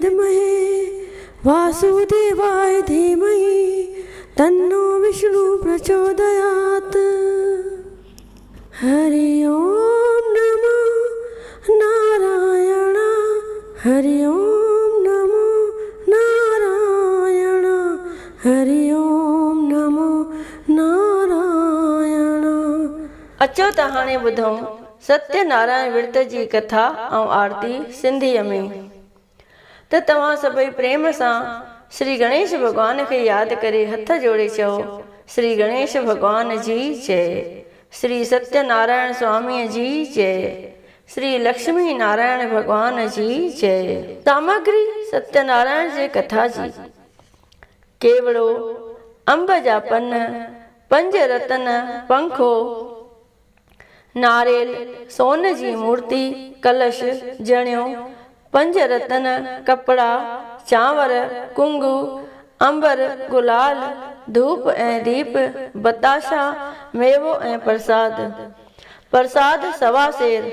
ودمهي واسوديواي ڌيمهي تنو وشنو پرچوديات. هري اوم نمو نارائڻا هري اوم نمو نارائڻا هري اوم نمو نارائڻا. اچو ته هاڻي ٻڌون ستيه نارائڻ ورت جي ڪٿا ۽ آرتي سنڌيء ۾. ته توهان سڀئي پريم سان شري گڻيش ڀڳوان کي ياد ڪري هٿ جوڙي چئو، شري گڻيش ڀڳوان جي جئي، شري ستيه نارائڻ سواميء جي جئي، شري لڪشمي نارائڻ ڀڳوان جي جئي. سامگري ستيه نارائڻ جي ڪٿا جي، ڪيوڙو، انب جا پن، پنج رتن، پنکو، ناريل، سون جي مورتي، ڪلش، جڻيو، پنج رتن، ڪپڙا، چانور، ڪنگو، عنبر، گلال، ڌوپ ۽ ديپ، بتاشا، ميوو ۽ پرساد. پرساد سوا سير،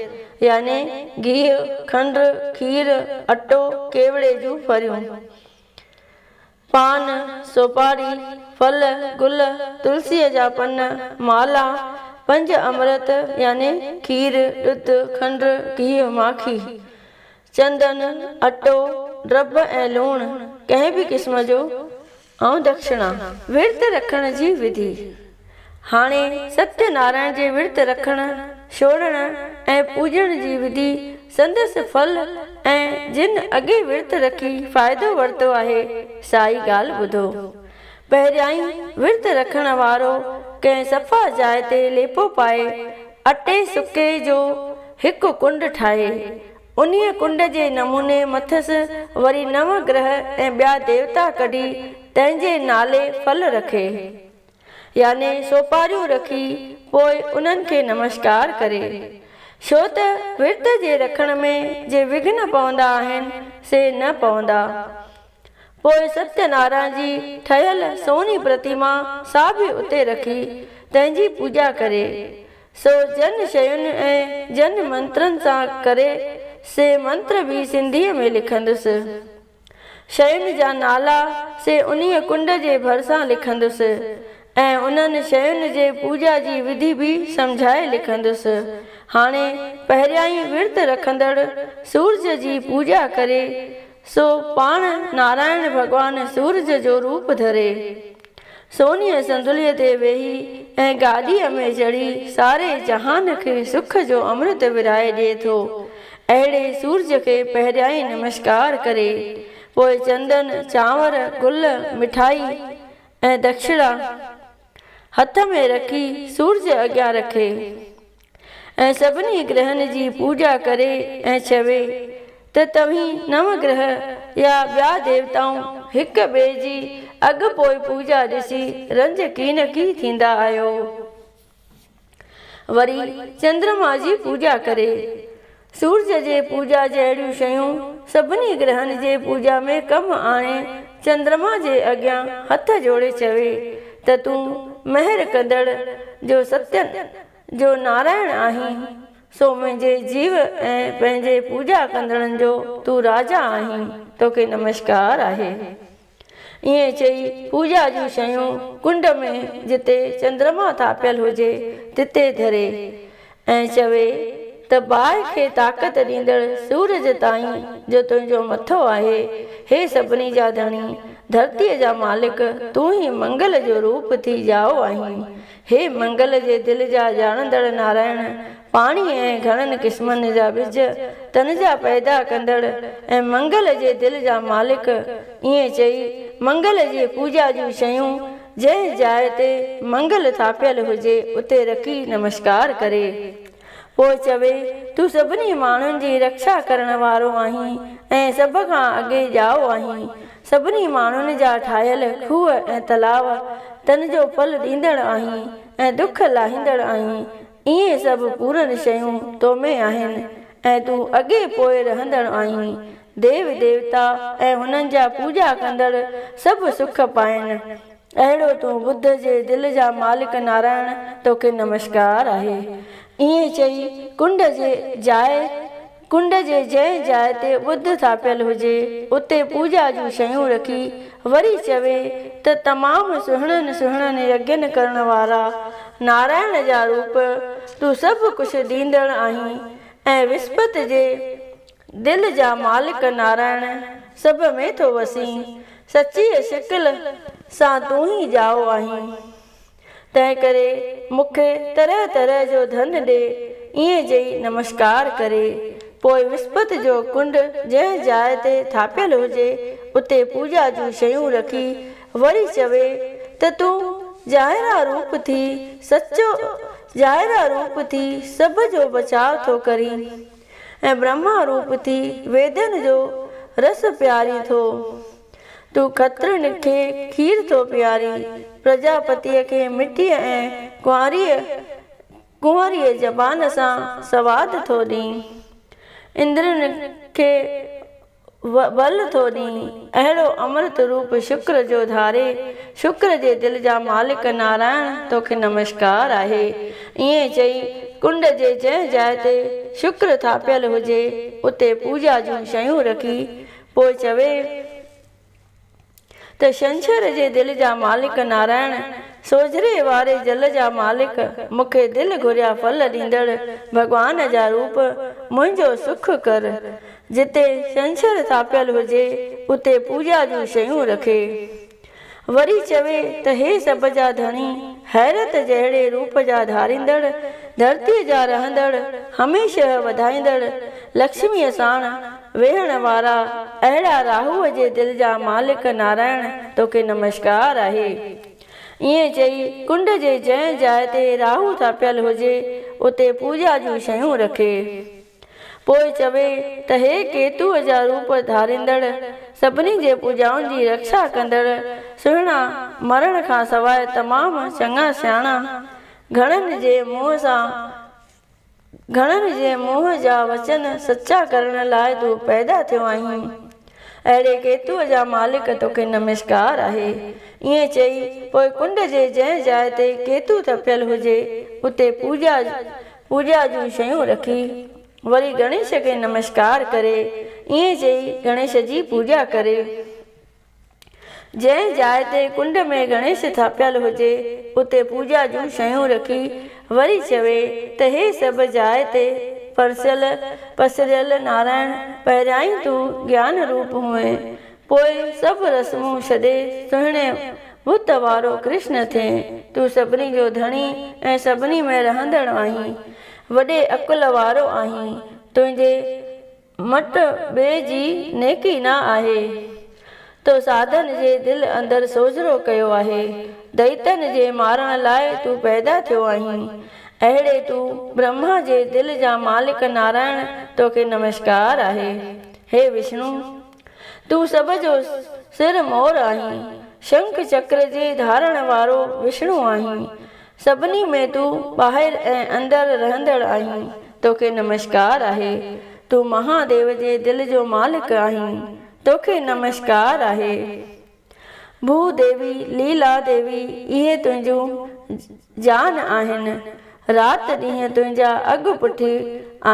يعني گيهه، کنڊ، کير، اٽو، ڪيوڙي جون ڦريون. پان، سوپاري، ڦل، گل، تلسيء جا پن، مالا، پنج امرت يعني کير، ڏڌ، کنڊ، گيهه، ماکي، چندن، اٽو، ڊرب ۽ لوڻ، ڪنهن به قسم جو، ۽ دڪشڻا. ورت رکڻ جي وڌي. هاڻي ستيه نارائڻ جي ورت رکڻ، ڇوڙڻ ۽ پوڄڻ جي وڌي سندس ڦل ۽ جن اڳي ورت رکي فائدو ورتو آهي، سا ئي ڳالهه ٻڌو. پهريائين ورت رکڻ وارو ڪنهن صفا جاء تي ليپو پائي، اٽي سڪي جو هڪ ڪنڊ ٺاهي، انهيء ڪنڊ جي نموني مٿس وري نو گرهه ۽ ٻيا ديوتا ڪڍي، تنهن جي نالي ڦل رکي. يعني سوپاريون رکي پوء انهن کي نمشڪار ڪري. ڇو ته ورت جي رکڻ ۾ جي وگهن پوندا آهن، سي نه پوندا. پوء ستيه نارائڻ جي ٺهيل سوني پرتيما سا به اتي رکي تنهن جي پوڄا ڪري. سو جن شين ۽ جن منترن سان ڪري، سي منتر به سنڌيء ۾ لکندس. شين جا نالا سي انهيء ڪنڊ جي ڀرسان لکندس ۽ انهن شين جي پوڄا جي وڌي به سمجهائي لکندس. هاڻي پهريائين ورت رکندڙ سورج جي پوڄا ڪري، سو پاڻ نارائڻ ڀڳوان سورج جو روپ ڌري، سونيء صندليء تي ويهي ۽ گاڏيء ۾ چڙهي ساري جهان کي سک جو امرت ورهائي ڏئي ٿو. اهڙي سورج کي پهريائين نمشڪار ڪري، پوء چندن، چانور، گل، مٺائي ۽ دکشڻا هٿ ۾ رکي سورج اڳيان رکي ۽ سڀني گرهن جي پوڄا ڪري ۽ چوي ته توهين نو گرهه يا ٻيا ديوتائون هڪ ٻئي جي اڳ پوء پوڄا ڏسي رنج ڪينڪي ٿيندا آهيو. وري چندرما جي پوڄا ڪري. سورج جي پوڄا جهڙيون شيون سڀني گرهن جي پوڄا ۾ ڪم آڻي چندرما جي اڳيان هٿ جوڙي چوي ته تون مهر ڪندڙ جو ستين جو نارائڻ آهين، سو منهنجي جيو ۽ پنهنجي پوڄا ڪندڙن جو تون راجا آهين، توکي نمشڪار آهي. ائين چئي پوڄا جون شيون ڪنڊ ۾ جتي چندرما ٿاپيل هجي تتي ڌري ۽ چوي ته باهه کي طاقت ڏيندڙ سورج تائين جو تنهنجو مٿو آهي، هي سڀني جا ڌڻي، ڌرتيء جا مالڪ، تون ئي منگل جو روپ ٿي ڄائو آهين. هي منگل جي دل جا ڄاڻندڙ نارائڻ، پاڻي ۽ گهڻن قسمن جا ٻج تن جا پيدا ڪندڙ ۽ منگل جي دل جا مالڪ، ائين چئي منگل جي پوڄا جون شيون جنهن جاء تي منگل ٿاپيل هجي اتي رکي نمشڪار ڪري. پوء چوي، تون سڀني ماڻهن جي رکشا ڪرڻ وارو آهين ۽ سڀ کان اڳي ڄائو آهين. سڀني ماڻهن جا ٺاهيل کوهه ۽ تلاء تن جو ڦل ڏيندڙ آهين ۽ دک لاهيندڙ آهين. اهي سڀ پورن شيون تو ۾ آهن ۽ تون اڳي پوء رهندڙ آهين. ديو ديوتا ۽ هنن جا پوڄا ڪندڙ سڀ سک پائين. اهڙو تون ٻڌ جي دل جا مالڪ نارائڻ توکي نمشڪار آهي. ائين چئي ڪنڊ جي جاء ڪنڊ جي جنهن جاء تي ٻڌ ٿاپيل هجي، اتي پوڄا جون شيون رکي وري چوي ته تمام سهڻن سهڻن يگين ڪرڻ وارا نارائڻ جا روپ، تون سڀ ڪجهه ڏيندڙ آهين ۽ وسپت جي دل جا مالڪ نارائڻ سڀ ۾ ٿو وسين، سچيء شڪل سان تون ئي ڄائو آهين. تنهنڪري مون کي طرح طرح جو ڌن ڏي. ائين چئي نمشڪار ڪري، پوء وسپت جو ڪنڊ جنهن جاء تي ٿاپيل هجي، اتي پوڄا جون شيون رکي، وري چوي ته تون ظاهرا روپ ٿي سچو ظاهرا روپ ٿي سڀ جو بچاء ٿو ڪرين ۽ برهما روپ ٿي ويدن جو رس پيارين ٿو. تون کترين کي کير ٿو پيارين، پرجاپتيء کي مٺيء ۽ ڪنواريء ڪنوريء زبان سان سواد ٿو ڏين، اندرين کي ٻل ٿو ڏين، اهڙو امرت روپ شڪر جو ڌاري، شڪر جي دل جا مالڪ نارائڻ توکي نمشڪار آهي. ائين چئي ڪنڊ جي جنهن جاء تي شڪر ٿاپيل هجي، اتي پوڄا جون شيون رکي، پوء چوي ته شنشر جي دل جا مالڪ نارائڻ، سوجهري واري جل جا مالڪ، مون کي دل گهريا ڦل ڏيندڙ ڀڳوان جا روپ، منهنجو سک ڪر. جتي شنشر ٿاپيل هجي، اتي پوڄا جون شيون رکي. وري چوي ته هي سڀ جا ڌڻي، حيرت جهڙي روپ جا ڌاريندڙ، ڌرتيء جا رهندڙ، هميشه وڌائيندڙ، لڪشميء ساڻ ويهڻ وارا، اهڙا راهوء جي دل جا مالڪ نارائڻ توکي نمشڪار آهي. ائين چئي ڪنڊ جي جنهن جاء تي راهو ٿاپيل هجي، اتي پوڄا جون شيون رکي. پوء چوي ته هي ڪيتوء جا روپ ڌاريندڙ، سڀني جي پوڄائن جي رڪشا ڪندڙ، سهڻا، مرڻ کان سواء تمام چڱا سياڻا، گهڻن جي منهن سان گهڻن جي منهن جا وچن سچا ڪرڻ لاء تون پيدا ٿيو آهين. اهڙي ڪيتوء جا مالڪ توکي نمشڪار آهي. ائين چئي پوء ڪنڊ جي جنهن جاء تي ڪيتو ٿڦيل هجي، اتي پوڄا پوڄا جون شيون رکي، وري گڻيش کي نمشڪار ڪري، ائين چئي گڻيش جي پوڄا ڪري. جنهن جاء تي ڪنڊ ۾ گڻيش ٿاپيل هجي، اتي پوڄا جون شيون رکي، وري چوي ته هي سڀ جاء تي پرسيل پسريل نارائڻ، پهريائين تون گيان روپ هئين، پوء سڀ رسمون ڇڏي سهڻي بت وارو ڪرشن ٿئين. تون سڀني جو ڌڻي ۽ سڀني ۾ رهندڙ آهين. وڏي عقل وارو آهين. تنهنجي مٽ ٻئي جي نيڪي نه آهي. تو ساڌن جي دل اندر سوجهرو ڪيو آهي. دئيتن جي مارڻ لاء تون پيدا ٿيو آهين. اهڙي تون برهما جي دل جا مالڪ نارائڻ توکي نمشڪار آهي. هي وشنو! تون سڀ جو سر مور آهين، شنک چڪر جي ڌارڻ وارو وشڻو آهين، سڀني ۾ تون ٻاهر ۽ اندر رهندڙ آهين، توکي نمشڪار آهي. تون مها ديو جي دل جو مالڪ آهين، توکي نمشڪار آهي. ڀو ديوي، ليلا ديوي، اهي تنهنجون جان آهن، رات ڏينهن تنهنجا اڳ پٺ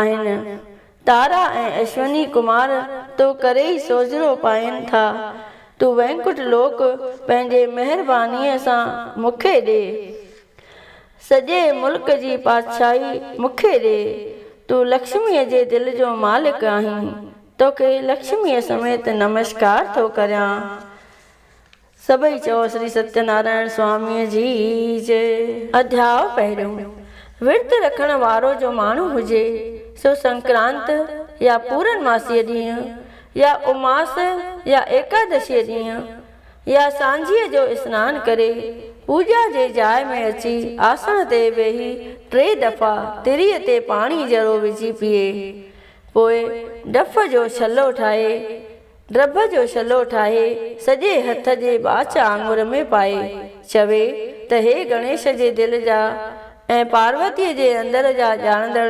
آهن. تارا ۽ اشوني ڪمار تو ڪري ئي سوجهرو پائين ٿا. تون وينڪٽ لوڪ پنهنجي مهربانيء سان مون کي ڏي. سڄي ملڪ جي پاتشاهي مون کي ڏي. تون لڪشميء جي دل جو مالڪ آهين. توکي لڪشميء سميت نمشڪار ٿو ڪريان. سڀئي چئو شري ستيه نارائڻ سواميء جي جي. اڌياء پهريون، ورت رکڻ وارو جو ماڻهو هجي، سو سنڪرانت يا پورنماسيء ڏينهن يا اماس يا ايڪادشيء ڏينهن يا سانجهيء جو اسنان ڪري، پوڄا جي جاء ۾ اچي آسڻ تي ويهي ٽي دفعا تريء تي پاڻي ذرو وجهي پيئي. پوء ڊڦ جو ڇلو ٺاهي، ڊڀ جو ڇلو ٺاهي سڄي هٿ جي ٻاچ آڱر ۾ پائي چوي ته هي گڻيش جي دل جا ۽ پاروتيء جي اندر جا ڄاڻندڙ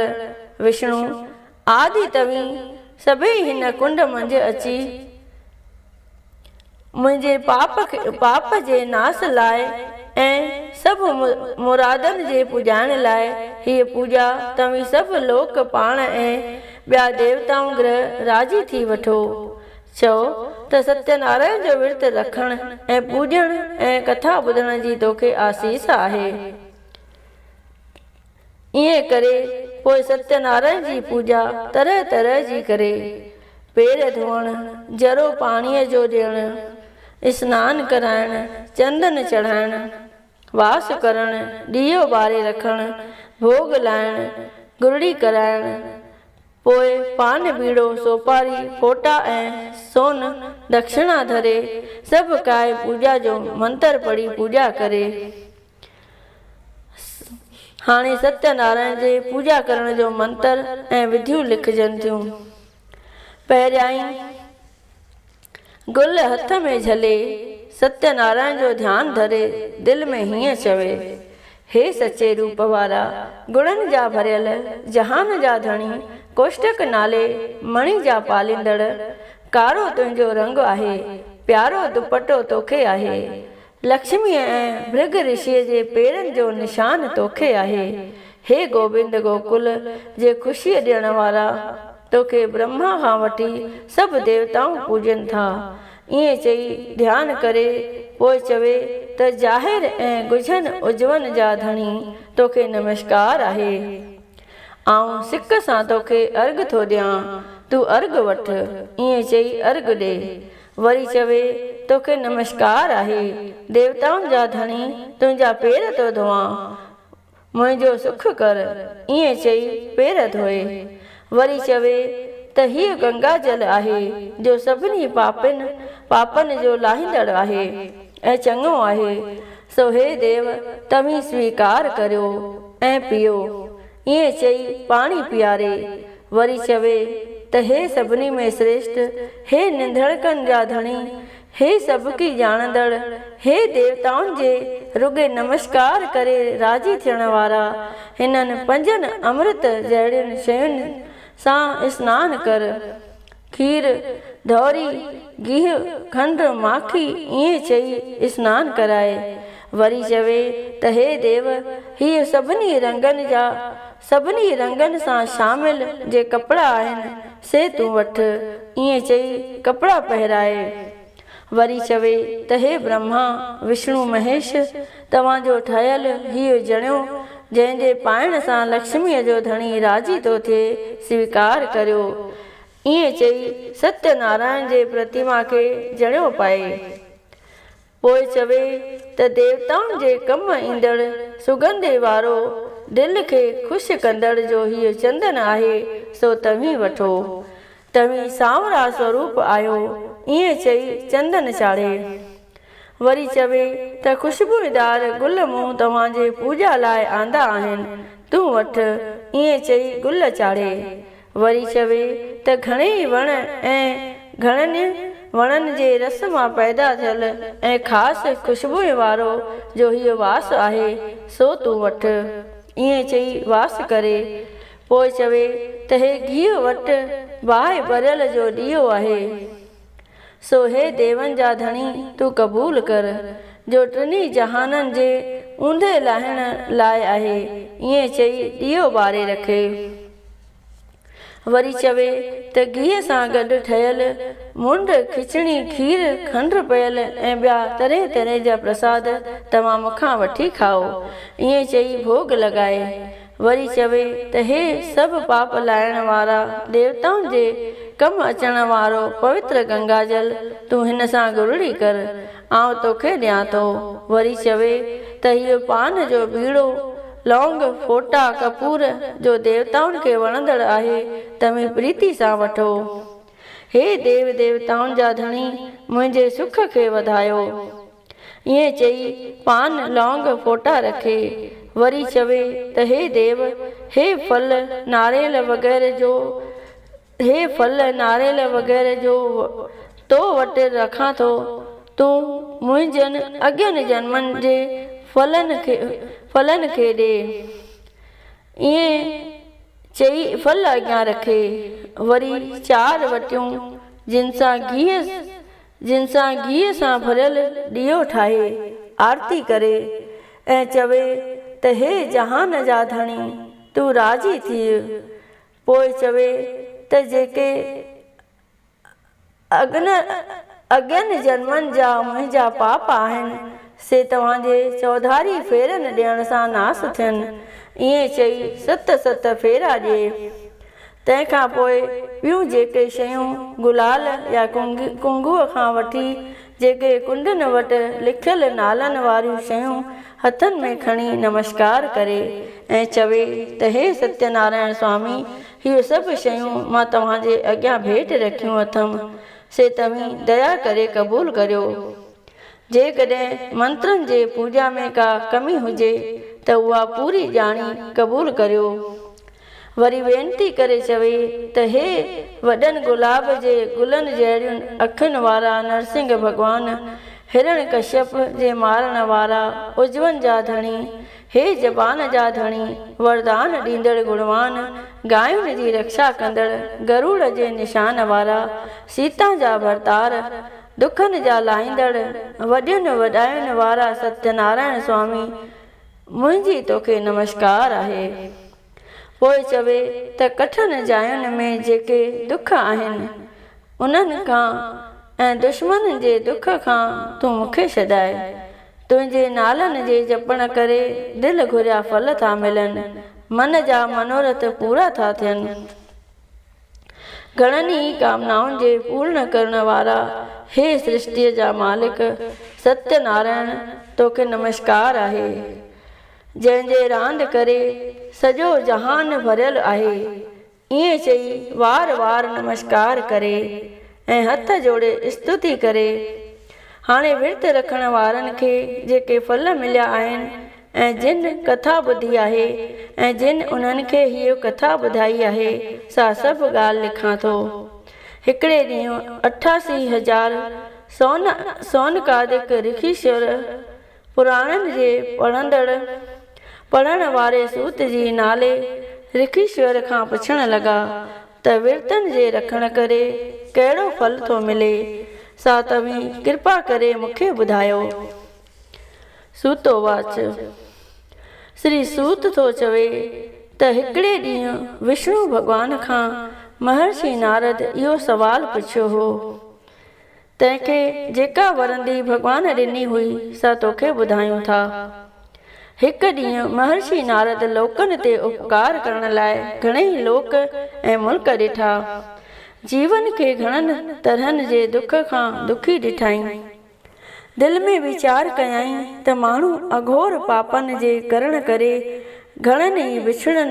وشڻو آدي توهين سڀيئي هن ڪنڊ منجهه اچي منهنجي پاپ جي ناس لاء ۽ سڀ مرادن جي پڄائڻ لاء هيء پوڄا توهين سڀ لوڪ پاڻ ۽ ٻيا ديوتائون گرهه راضي ٿي وٺو. چئو ته ستيه نارائڻ جو ورت رکڻ ۽ پوڄڻ ۽ ڪٿا ٻڌڻ جي توکي آسيس آهي. ائين ڪري پوء ستيه نارائڻ جي پوڄا طرح طرح جي ڪري. پير ڌوئڻ، ذرو پاڻيء جو ڏيڻ، اسنان ڪرائڻ، چندن چڙهائڻ، واس ڪرڻ، ڏيئو ٻاري رکڻ، ڀوڳ لائڻ، گرڙي ڪرائڻ، پوء پان ٻيڙو، سوپاري، ڦوٽا ۽ سون دکشڻا ڌري، سڀ ڪائي پوڄا جو منتر پڙهي پوڄا ڪري. هاڻي ستيه نارائڻ جي پوڄا ڪرڻ جو منتر ۽ وڌيون لکجن ٿيون. پهريائين گل هٿ ۾ جهلي ستيه نارائڻ جو ڌيان ڌري دل ۾ هيئن چوي، هي سچي روپ وارا، گڻن جا ڀريل، جهان جا ڌڻي، ڪوشٽڪ نالي مڻي جا پاليندڙ، ڪارو تنهنجو رنگ آهي، پيارو دوپٽو توکي آهي، لڪشميء ۽ ڀرگ رشيء جي پيرن جو نشان توکي آهي. هي گوبند گوڪل جي خوشيء ڏيڻ وارا، توکي برهما کان وٺي سڀ ديوتائون پوڄين ٿا. ائين چئي ڌيان ڪري پوء چوي ته ظاهر ۽ ڳجهن عضون جا ڌڻي توکي نمشڪار آهي. آئون سڪ سان توکي ارگهه ٿو ڏيان، تون ارگهه وٺ. ائين چئي ارگهه ڏي. وري چوي، توکي نمشڪار آهي، ديوتائن جا ڌڻي، تنهنجا پير ٿو ڌوئان، منهنجو سک ڪر. ائين چئي پير ڌوئي. وري چوي ته هيء گنگا جل آهي، جو سڀني پاپين پاپن جو لاهيندڙ آهي ۽ چڱو آهي، سو هي ديو، توهين سويڪار ڪريو ۽ پيئو. ائين چئي پاڻي پياري. وري چوي ته هي سڀني ۾ سريشٽ، هي ننڌڻڪن جا ڌڻي، هي سڀڪي ڄاڻندڙ، هي ديوتائن جي رڳي نمشڪار ڪري راضي ٿيڻ وارا، هنن پنجن امرت جهڙين شين سان اسنان ڪر. کير، ڌوري، گيهه، کنڊ، ماکي ائين چئي اسنان ڪرائي. وري چوي ته هي ديو! هيء سڀني رنگن جا سڀني رنگن سان شامل جي ڪپڙا آهن، سي تون وٺ. ائين چئي ڪپڙا پهرائي. وري چوي ته هي برهما، وشڻو مهيش! توهان جو ٺهيل هيء جڻيو، جنهن جي پائڻ سان لڪشميء جو ڌڻي راضي ٿو ٿئي، سويڪار ڪريو. ائين چئي ستيه نارائڻ جي پرتيما کي جڻيو پائي. پوء چوي ته ديوتائن جي ڪم ايندڙ سڳنڌي وارو دل کي خوش ڪندڙ جو هيء چندن آهي سو توهين وٺو. توهين سانورا سوروپ آهيو. ائين چئي چندن چاڙهي. وري چوي ته خوشبوئيدار گل مون توهان جي پوڄا لاء آندا آهن، تون وٺ. ائين چئي گل چاڙهي. وري چوي ته گهڻيئي وڻ ۽ گهڻن وڻن جي رس مان پيدا ٿيل ۽ خاص خوشبوء وارو جو هيء واس آهي، سو تون وٺ. ائين چئي واس ڪري. پوء چوي ته هي گيهه وٽ باهه ٻريل جو ڏيئو آهي. سو هي ديون جا ڌڻي تون قبول ڪر، جو ٽنهي جهانن جي اوندهه لاهڻ لاء آهي. ائين چئي ڏيئو ٻاري رکي. وري چوي ته گيهه سان گڏ ٺهيل منڊ، کچڻي، کير، کنڊ پيل ۽ ٻيا طرحين طرحين جا پرساد توهان مون کان وٺي کائو. ائين چئي ڀوڳ لڳائي. وري چوي ته هي سڀ پاپ لاهڻ وارا ديوتائن جي ڪم اچڻ وارو پوتر گنگا جل تون هن سان گرڙي ڪر، آئون توکي ڏيان ٿو. وري چوي ته هيء پان جو ٻيڙو، لونگ، ڦوٽا، ڪپور، جو ديوتائن کي وڻندڙ آهي، توهين پريتي سان وٺو. هي ديو ديوتائن جا ڌڻي، منهنجي سک کي وڌايو. ائين چئي پان لونگ ڦوٽا رکي. وري چوي ته هي ديو! هي ڦل، ناريل وغيره جو هي ڦل، ناريل وغيره جو تو وٽ رکان ٿو، تون منهنجن اڳين جنمن جي ڦلن کي ڏي. ائين چئي ڦل اڳيان رکي. وري چار وٽيون جن سان گيهه جن سان گيهه سان ڀريل ڏيئو ٺاهي آرتي ڪري ۽ چوي ته هي جهان جا ڌڻي تون راضي ٿيء. پوء چوي ته جيڪي اڳين جنمن جا منهنجا پاپ آهن، سي توهان جي چوڌاري ڦيرن ڏيڻ سان ناس ٿين. ائين چئي ست ست ڦيرا ڏئي. تنهن کان پوء ٻيون جيڪي شيون گلال يا ڪنگوء کان وٺي جيڪي ڪنڊن وٽ لکيل نالن واريون شيون هٿن ۾ کڻي نمشڪار ڪري ۽ چوي ته هي ستيه نارائڻ سوامي هي سڀ شيون مان توهان جي اڳيان ڀيٽ رکيون اٿم، سي توهين ديا ڪري قبول ڪريو. جيڪڏهن منترن جي پوڄا ۾ ڪا ڪمي هجي ته اها پوري ڄاڻي قبول ڪريو. وري وينتي ڪري چوي ته هي وڏن گلاب جي گلن جهڙين اکين وارا نرسنگهه ڀڳوان، هرڻ ڪشيپ جي مارڻ وارا عضون جا ڌڻي، هي زبان جا ڌڻي، وردان ڏيندڙ گڻوان، گاين جي رڪشا ڪندڙ، گروڙ جي نشان وارا، سيتا جا ڀرتار، دکن جا لاهيندڙ، وڏين وڏاين وارا ستيه نارائڻ سوامي، منهنجي توکي نمشڪار آهي. پوء چوي ته ڪٺن جاين ۾ جيڪي دک آهن، انهن کان ۽ دشمنن جي دک کان تون مون کي ڇڏاء. تنهنجي نالن جي جپڻ ڪري دل گهريا ڦل ٿا ملن، من جا منورٿ پورا ٿا ٿين. گهڻن ئي ڪامنائن جي پورڻ ڪرڻ وارا هي سرشٽيء جا مالڪ ستيه نارائڻ توکي نمشڪار آهي، جنهن جي راند ڪري سڄو جهان ڀريل آهي. ائين چئي وار وار نمشڪار ڪري ۽ هٿ جوڙي استتي ڪري. هاڻي ورت رکڻ وارن کي جيڪي ڦل مليا آهن ۽ جن ڪٿا ٻڌي آهي ۽ جن انهن کي هيء ڪٿا ٻڌائي آهي، سا سڀ ڳالهه لکان ٿو. هڪڙي ڏينهن 88,000 سونڪادڪ رکيشور پراڻن جي پڙهندڙ پڙهڻ واري سوت جي نالي رکيشور کان پڇڻ لڳا ته ورتن جي رکڻ ڪري ڪهڙو ڦل ٿو ملي، سا توهين ڪرپا ڪري مون کي ٻڌايو. Soto watch. سري سوت ٿو چوي ته هڪڙي ڏينهن وشنو ڀڳوان کان مهرشي نارد اهو سوال پڇيو هو. تنهن کي جيڪا ورندي ڀڳوان ڏني هئي سا توکي ٻڌايون ٿا. هڪ ڏينهن مهرشي نارد لوڪن تي اپڪار ڪرڻ لاء گهڻيئي لوڪ ۽ ملڪ ڏٺا. جيون کي گهڻن طرحن جي دک کان دکي ڏٺائين. دل ۾ ويچار ڪيائين ته ماڻهو اگهور پاپن جي ڪرڻ ڪري گهڻن ئي بڇڙن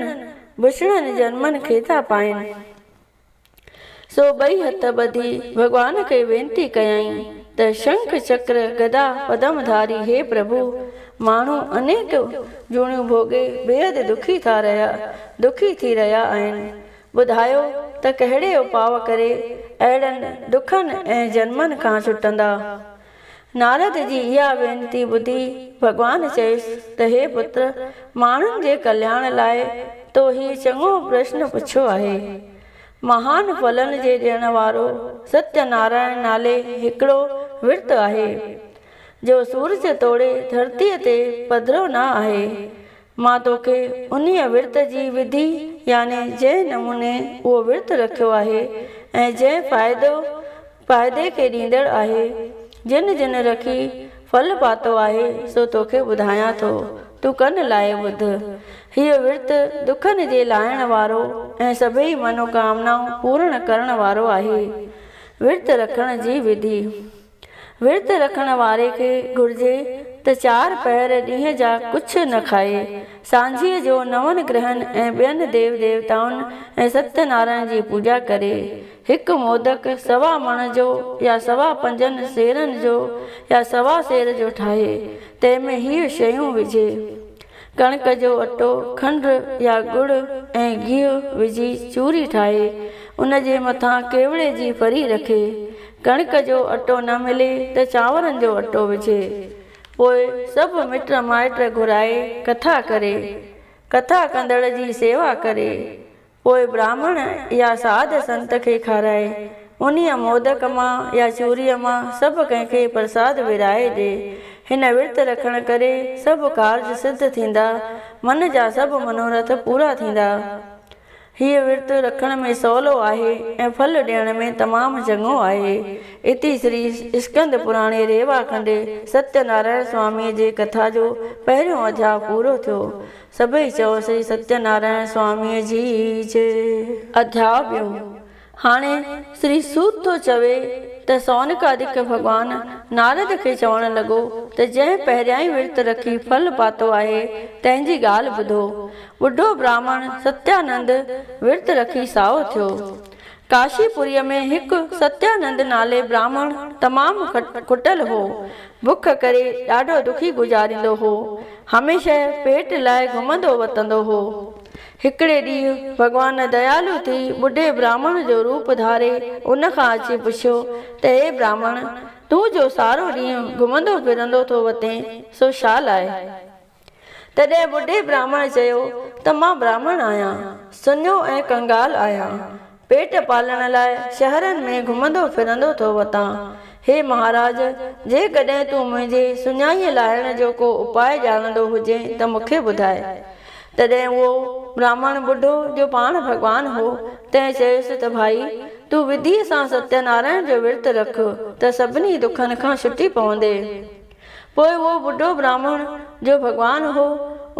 بڇڙن جنمن کي ٿا پائين. سو ٻئي هٿ ٻڌي ڀڳوان کي وينتي ڪيائين ته شنک چڪر گدا پدم ڌاري هي پرڀو! ماڻهو انيڪ جوڻيون ڀوڳي بيحد دکي ٿا رهيا دکي ٿي رهيا آهن. ٻڌايو ته ڪهڙي اپاء ڪري اهڙن دکن ۽ جنمن کان ڇٽندا؟ نارد جي اها وينتي ٻڌي ڀڳوان چيس ته هي پتر! ماڻهن جي ڪلياڻ لاء تو هي چڱو پرشن پڇيو آهي. مهان ڦلن جي ڏيڻ وارو ستيه نارائڻ نالي هڪڙو ورت آهي، جو سورج توڙي ڌرتيء تي پڌرو نه آهي. مان توکي انهيء ورت جي وڌي يعني جنهن نموني اهو ورت رکيو آهي ۽ جنهن فائدو فائدي کي ڏيندڙ آهي، جن جن رکي ڦل پاتو آهي، سو توکي ٻڌايان ٿو، تون ڪن لائي ٻڌ. هيء ورت دکن جي لاهڻ وارو ۽ سڀيئي منوڪامنائون پورڻ ڪرڻ وارو آهي. ورت رکڻ جي وڌي. ورت رکڻ واري کي گهرجي ته چار پهر ڏينهن جا ڪجهه نه کائي. سانجهيء جو نون گرهن ۽ ٻين ديو ديوتائن ۽ ستيه نارائڻ جي پوڄا ڪري. هڪ مودڪ سوا مڻ جو يا سوا پنجن سيرن جو يا سوا سير جو ٺاهي، تنهن ۾ هيء شيون وجهي. ڪڻڪ جو اٽو، کنڊ يا ڳڙ ۽ گيهه وجهي چوري ٺاهي، ان جي مٿان ڪيوڙي جي ڦري رکي. ڪڻڪ جو اٽو نه ملي ته چانورن جو اٽو وجهي. پوء سڀ مٽ مائٽ گهرائي ڪٿا ڪري. ڪٿا ڪندڙ جي سيوا ڪري. پوء براهمڻ يا ساڌ سنت کي کارائي. انهيء مودڪ مان يا چوريء مان سڀ ڪنهن کي پرساد ورهائي ڏي. هن ورت رکڻ ڪري سڀ ڪارج سڌ ٿيندا، من جا سڀ منورٿ پورا ٿيندا. هيء ورت رکڻ ۾ سولو آهي ۽ ڦل ڏيڻ ۾ تمام چڱو آهي. اتي شري اسڪند پراڻي ريوا کنڊ ستيه نارائڻ سواميء جي ڪٿا جو پهريون اڌياء پورو ٿيو. سڀئي چئو شري ستيه نارائڻ سواميء جي جئ. اڌياء ٻيون. هاڻي شري سوت ٿو چوي ته سونڪادڪ ڀڳوان نارد کي چوڻ لڳو ته جنهن پهريائين ورت رکي ڦل پاتو آهي تنهن جي ڳالهه ٻڌو. ٻڍو براهمڻ ستيانند ورت رکي سائو ٿيو. ڪاشي پوريء ۾ هڪ ستيانند نالي براهمڻ تمام کٽل هو. بک ڪري ڏاڍو دکي گذاريندو هو. هميشه پيٽ لاء گهمندو وتندو هو. هڪڙي ڏينهن ڀڳوان ديالو ٿي ٻڍي براهمڻ جو روپ ڌاري ان کان اچي پڇيو ته اي براهمڻ! تون جو سارو ڏينهن گهمندو ڦرندو ٿو وتين، سو ڇا لاء؟ تڏهن ٻڍي براهمڻ چيو ته مان براهمڻ آهيان، سڃو ۽ ڪنگال آهيان. پيٽ پالڻ لاء شهرن ۾ گهمندو ڦرندو ٿو وتان. هي مهاراج! جيڪڏهن تون منهنجي سڃائيء لاهڻ جو ڪو اپاء ڄاڻندو هجين ته مون کي ٻڌاء. تڏهن اهو براهمڻ ٻڍو، جو پاڻ ڀڳوان هو، تنهن چيس ته ڀائي! تون وڌيء سان ستيه نارائڻ جو ورت رک ته سڀني دکن کان ڇٽي پوندين. پوء اهو ٻڍو براهمڻ، جو ڀڳوان هو،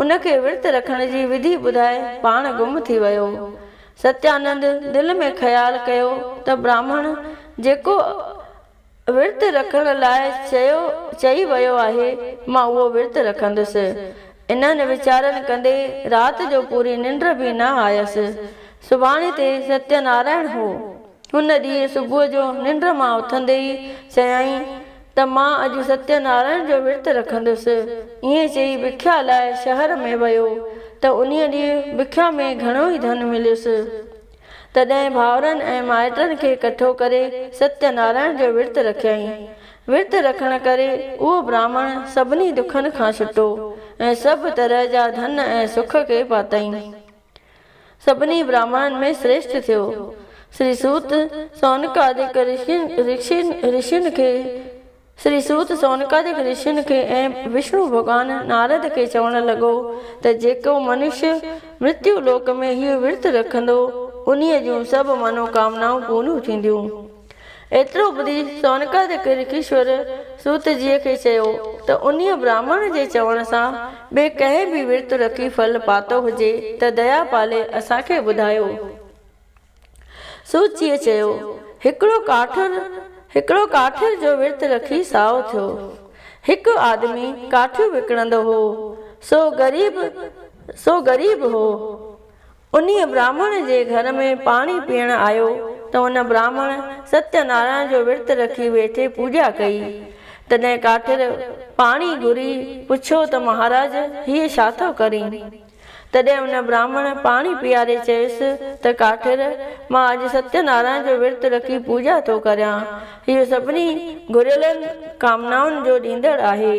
ان کي ورت رکڻ جي وڌي ٻڌائي پاڻ گم ٿي ويو. ستيانند دل ۾ خيال ڪيو ته براهمڻ جيڪو ورت رکڻ لاء چيو چئي ويو آهي، مان اهو ورت رکندس. انهن ويچارن ڪندي رات جو پوري ننڊ به نه آيس. سڀاڻي تي ستيه نارائڻ هو. هن ڏينهن صبح جو ننڊ مان اٿندي ئي چيائين ته مان اڄ ستيه نارائڻ جو ورت رکندس. ائين چئي بکيا لاء شهر ۾ ويو ته انهيء ڏينهن بکيا ۾ گهڻو ئي ڌن مليس. تڏهن ڀائرن ۽ مائٽن کي ڪٺو ڪري ستيه نارائڻ جو ورت رکيائين. ورت رکڻ ڪري اهو براهمڻ سڀني دکن کان ڇٽو ۽ سڀ طرح جا ڌن ۽ سک کي پاتائين. سڀني براهمڻن ۾ شريشٺ ٿيو. شري سوت سونڪادڪ رشين کي شري سوت سونڪادڪ رشين کي ۽ وشنو ڀڳوان نارد کي چوڻ لڳو ته جيڪو منشي مرتيو لوڪ ۾ هيء ورت رکندو، انهيء جون سڀ منوڪامنائون پوريون ٿينديون. ايترو ٻڌي سونڪادڪ رکيشور سوت جيء کي چيو ته انهيء براهمڻ جي چوڻ سان ٻئي ڪنهن به ورت رکي ڦل پاتو هجي ته ديا پالي اسان کي ٻڌايو. سوت جيء چيو، هڪڙو ڪاٺر هڪڙو ڪاٺير جو ورت رکي سائو ٿيو. هڪ آدمي ڪاٺيون وڪڻندو هو، سو غريب سو غريب هو. انهيء براهمڻ جي گهر ۾ پاڻي پيئڻ آيو ته ان براهمڻ ستيه نارائڻ جو ورت رکي ويٺي پوڄا ڪئي. تڏهن ڪاٺير پاڻي گهري پڇيو ته مهاراج هيء ڇا ٿو ڪرين؟ تڏهن ان براهمڻ پاڻي پياري چيس ته ڪاٺير مان اڄ ستيه نارائڻ جو ورت رکي پوڄا ٿو ڪريان. هيء سڀني گهريلن ڪامنائن جو ڏيندڙ آهي.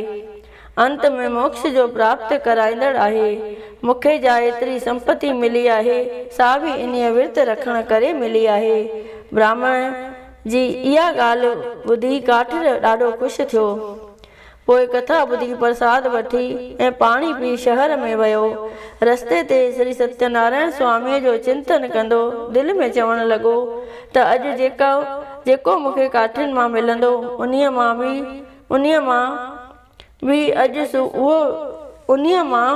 انت ۾ موڪش جو پراپت ڪرائيندڙ آهي. مون کي جا ايتري سمپتي ملي آهي، سا به انهيء ورت رکڻ ڪري ملي آهي. براهمڻ جي اها ڳالهه ٻڌي ڪاٺير ڏاڍو خوش ٿيو. پوء ڪٿا ٻڌي پرساد وٺي ۽ پاڻي پي شهر ۾ ويو. رستي تي شري ستيه نارائڻ سواميء جو چنتن ڪندو دل ۾ چوڻ لڳو ته اڄ جيڪو جيڪو مون کي ڪاٺين مان ملندو، انهيء مان به انهيء مان به اڄ اهو انهيء مان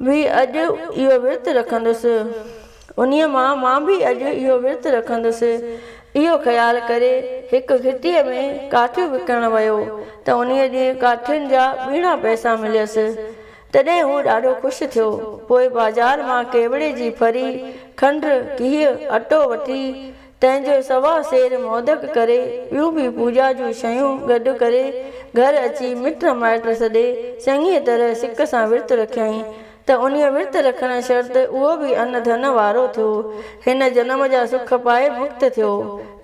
به اڄ اهو ورت رکندس. انهيء مان مان به اڄ اهو ورت رکندس. اهو خيال ڪري هڪ گهٽيء ۾ ڪاٺيون وڪڻڻ ويو ته انهيء ڏينهن ڪاٺين جا ٻيڻا پئسا مليس. تڏهن هو ڏاڍو خوش ٿيو. پوء بازار مان ڪيوڙي جي ڦري، کنڊ، گيهه، اٽو وٺي تنهن جو سوا سير مودڪ ڪري، ٻيون به پوڄا جون شيون گڏ ڪري، گهر اچي مٽ مائٽ سڏي، چڱيء طرح سڪ سان ورت رکيائين ته انهيء ورت رکڻ شرط اهو به ان ڌن وارو ٿيو. هن جنم جا سک پائي مڪت ٿيو.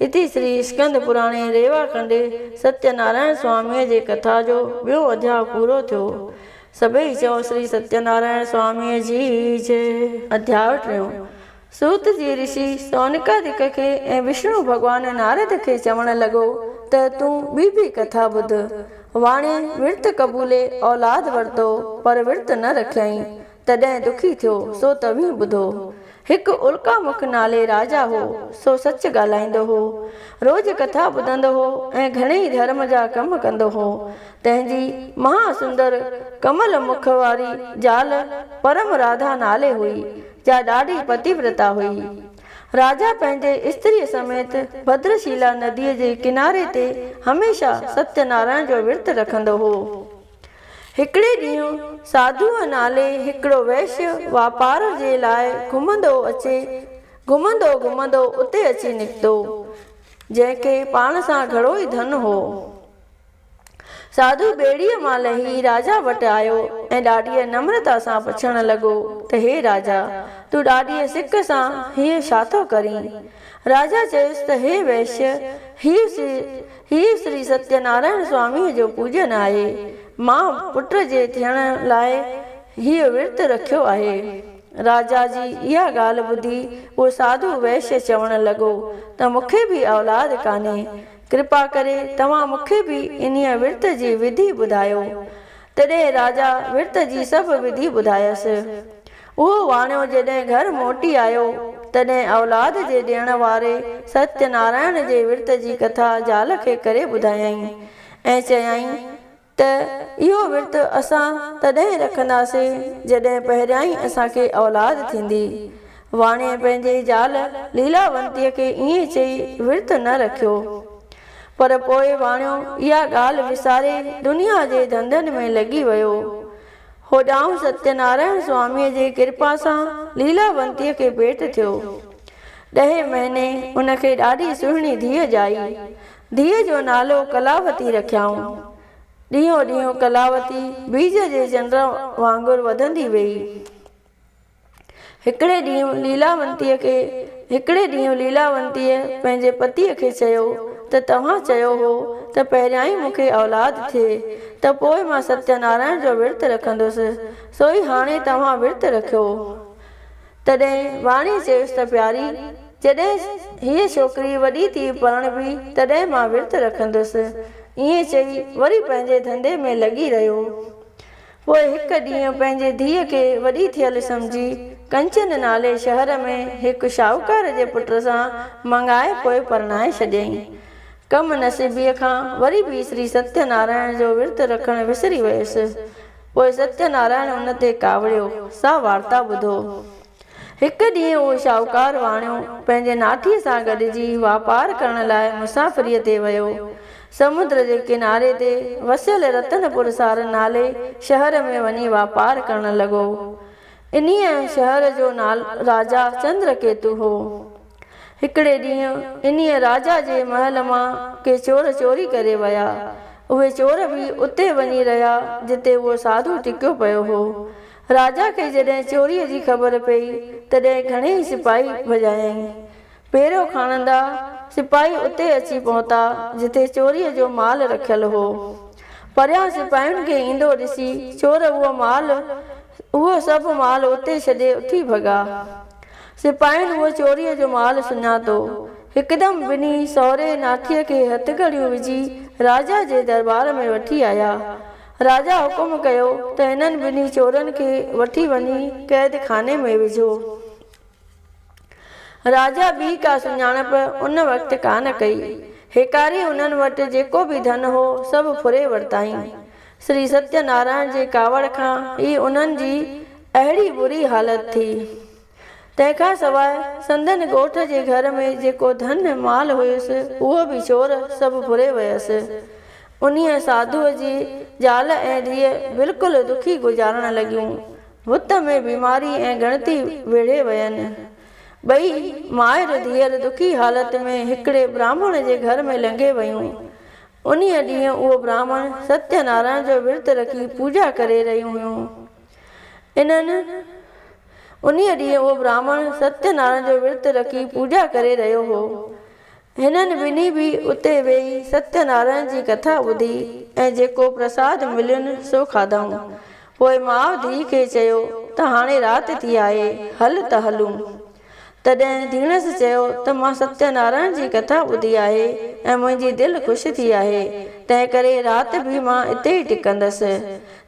اتي شري اسڪند پراڻي ريوا کنڊي ستيه نارائڻ سواميء جي ڪٿا جو ٻيون اڌياء پورو ٿيو. سڀئي چئو شري ستيه نارائڻ سواميء جي جئه. اڌياء ٽيون. سوت جي رشي سونڪادڪ کي ۽ وشنو ڀڳوان نارد کي چوڻ لڳو ته تون ٻي به ڪٿا ٻڌ. واڻي ورت قبولي اولاد ورتو پر ورت نه رکيائين، تڏهن دکي ٿيو، سو توهين ٻڌو. هڪ الڪا مک نالي راجا هو، سو سچ ڳالهائيندو هو. روز ڪٿا ٻڌندو هو ۽ گهڻيئي ڌرم جا ڪم ڪندو هو. تنهن جي مها سندر ڪمل مک واري زال پرم راڌا نالي هئي، جا ڏاڍي پتيورتا هئي. راجا پنهنجي استريء سميت ڀدرشيلا نديء جي ڪناري تي هميشه ستيه نارائڻ جو ورت رکندو هو. هڪڙي ڏينهن ساڌوء نالي هڪڙو وئشيه واپار جي لاء گهمندو اچي گهمندو گهمندو اتي اچي نڪتو، جنهن کي پاڻ سان گهڻو ئي ڌن هو. ساڌو ٻيڙيء مان لهي راجا وٽ آيو ۽ ڏاڍيء نمرتا سان پڇڻ لڳو ته هي راجا! تون ڏاڍيء سڪ سان هيء ڇا ٿو ڪرين؟ راجا چيس ته هي وئشيه! هيء شري ستيه نارائڻ سواميء جو پوڄن آهي. مان پٽ جي ٿيڻ لاء هيء ورت رکيو آهي. راجا جي اها ڳالهه ٻڌي اهو ساڌو وئشيه چوڻ لڳو ته مون کي به اولاد ڪانهي. ڪرپا ڪري توهان مون کي به انهيء ورت جي وڌي ٻڌايو. تڏهن راجا ورت جي سڀ وڌي ٻڌايس. اهو واڻيو جڏهن گهر موٽي آيو، تڏهن اولاد جي ڏيڻ واري ستيه نارائڻ جي ورت جي ڪٿا زال کي ڪري ٻڌايائين ۽ چيائين ته اهو ورت اسان تڏهن رکنداسين جڏهن پهريائين اسان کي اولاد ٿيندي. واڻيي پنهنجي زال ليلاونتيء کي ائين چئي ورت نه رکيو. پر پوء واڻيو اها ڳالهه وساري دنيا جي ڌنڌن ۾ لڳي ويو. هوڏانهن ستيه نارائڻ سواميء جي ڪرپا سان ليلاونتيء کي پيٽ ٿيو. ڏهين مهيني ان کي ڏاڍي سهڻي ڌيء ڄائي. ڌيء جو نالو ڪلاوتي رکيائون. ڏينهون ڏينهن ڪلاوتي بيج جي چنڊ وانگر وڌندي ويئي. هڪڙي ڏينهن ليلاونتيء کي هڪڙي ڏينهن ليلاونتيء پنهنجي پتيء کي چيو ته توهان چيو هو ته پهريائين مون کي اولاد ٿئي ته پوء مان ستيه نارائڻ جو ورت رکندس، سوئي هاڻي توهان ورت رکيو. تڏهن واڻيي چيس ته پياري، جڏهن هيء ڇوڪري وڏي ٿي پرڻبي، تڏهن مان ورت رکندس. ائين چئي وري پنهنجي ڌنڌي ۾ لڳي رهيو. پوء هڪ ڏينهن پنهنجي ڌيء کي وڏي ٿيل سمجهي، ڪنچن نالي شهر ۾ هڪ شاهوڪار جي پٽ سان مڱائي پوء پرڻائي ڇڏيائين. ڪم نصيبيء کان وري به شري ستيه نارائڻ جو ورت رکڻ وسري ويس. پوء ستيه نارائڻ ان تي ڪاوڙيو، سا وارتا ٻڌو. هڪ ڏينهن اهو شاهوڪار واڻيو پنهنجي ناٺيء سان گڏجي واپار ڪرڻ لاء مسافريء تي ويو. سمنڊ جي ڪناري تي وسيل رتن پور سار نالي شهر ۾ وڃي واپار ڪرڻ لڳو. انهيء شهر جو راجا چندر ڪيتو هو. هڪڙي ڏينهن انهيء راجا جي محل مان ڪي چور چوري ڪري ويا. اهي چور به اتي وڃي رهيا، جتي اهو ساڌو ٽڪيو پيو هو. راجا کي جڏهن چوريء جي خبر پيئي، تڏهن گهڻيئي سپاهي ڀڄايائين. پهرو کڻندا سپاهي اتي اچي پهتا، جتي چوريء جو مال رکيل هو. پريان سپاهين کي ايندو ڏسي، چور اهو مال اهو سڀ مال اتي ڇڏي اٿي ڀڳا. سپاهين اهو چوريء جو مال سڃاتو. هڪدم ٻنهي سهري ناٺيء کي هٿڪڙيون وجهي راجا جي درٻار ۾ وٺي آيا. راجا حڪم ڪيو ته انهن ٻنهي چورن کي وٺي وڃي قيد خاني ۾ وجهو. راجا ٻي ڪا سڃاڻپ ان وقت ڪانه ڪئي. هيڪاري انهن وٽ جيڪو به ڌن هو سڀ ڦري ورتائين. شري ستيه نارائڻ جي ڪاوڙ کان ئي انهن جي اهڙي بري حالت ٿي. تنهن کان سواء سندن ڳوٺ جي گهر ۾ جيڪو ڌن مال هيس اهو به چور سڀ ڦري ويس. انهيء ساڌوء جي زال ۽ ڌيء بلڪل دکي گذارڻ لڳيون. بت ۾ بيماري ۽ ڳڻتي ويڙهي وين. ٻئي مائر ڌيئر دکي حالت ۾ هڪڙي براهمڻ جي گهر ۾ لنگهي ويون. انهيء ڏينهن اهو براهمڻ ستيه نارائڻ جو ورت رکي پوڄا ڪري رهيون هيون. انهن انهيء ڏينهن اهو براهمڻ ستيه نارائڻ جو ورت رکي پوڄا ڪري رهيو هو. هنن ٻنهي به اتي ويهي ستيه نارائڻ جي ڪٿا ٻڌي ۽ جيڪو پرساد ملين سو کاڌائون. پوء ماء ڌيء کي چيو ته هاڻي رات ٿي آهي، هل ته هلون. تڏهن ڌيڻس چيو ته مان ستيه نارائڻ جي ڪٿا ٻڌي آهي ۽ منهنجي دل خوش ٿي آهي، تنهنڪري رات به مان اتي ئي ٽڪندس.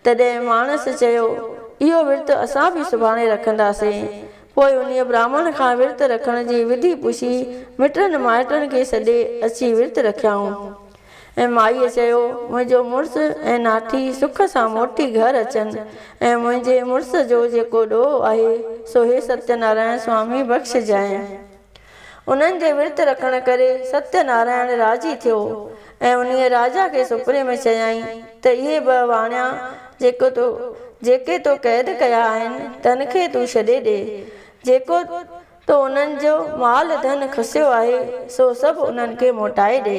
تڏهن ماڻس چيو، اهو ورت اسان به سڀاڻي رکنداسين. پوء انهيء براهمڻ کان ورت رکڻ جي وڌي پڇي، مٽن مائٽن کي سڏي اچي ورت رکيائون. ۽ مائيء چيو، منهنجو مڙس ۽ ناٺي سک سان موٽي گهر اچن ۽ منهنجي مڙس جو جيڪو ڏوهه آهي، سو هي ستيه نارائڻ سوامي بخشجانء. انهن جي ورت رکڻ ڪري ستيه نارائڻ راضي ٿيو ۽ انهيء راجا کي سپني ۾ چيائين ته اهي ٻه واڻيا جيڪي تو قيد ڪيا آهن، تن کي تون ڇڏي ڏي. جيڪو تو انهن جو مال ڌن کسيو آهي، سو سڀ انهن کي موٽائي ڏي.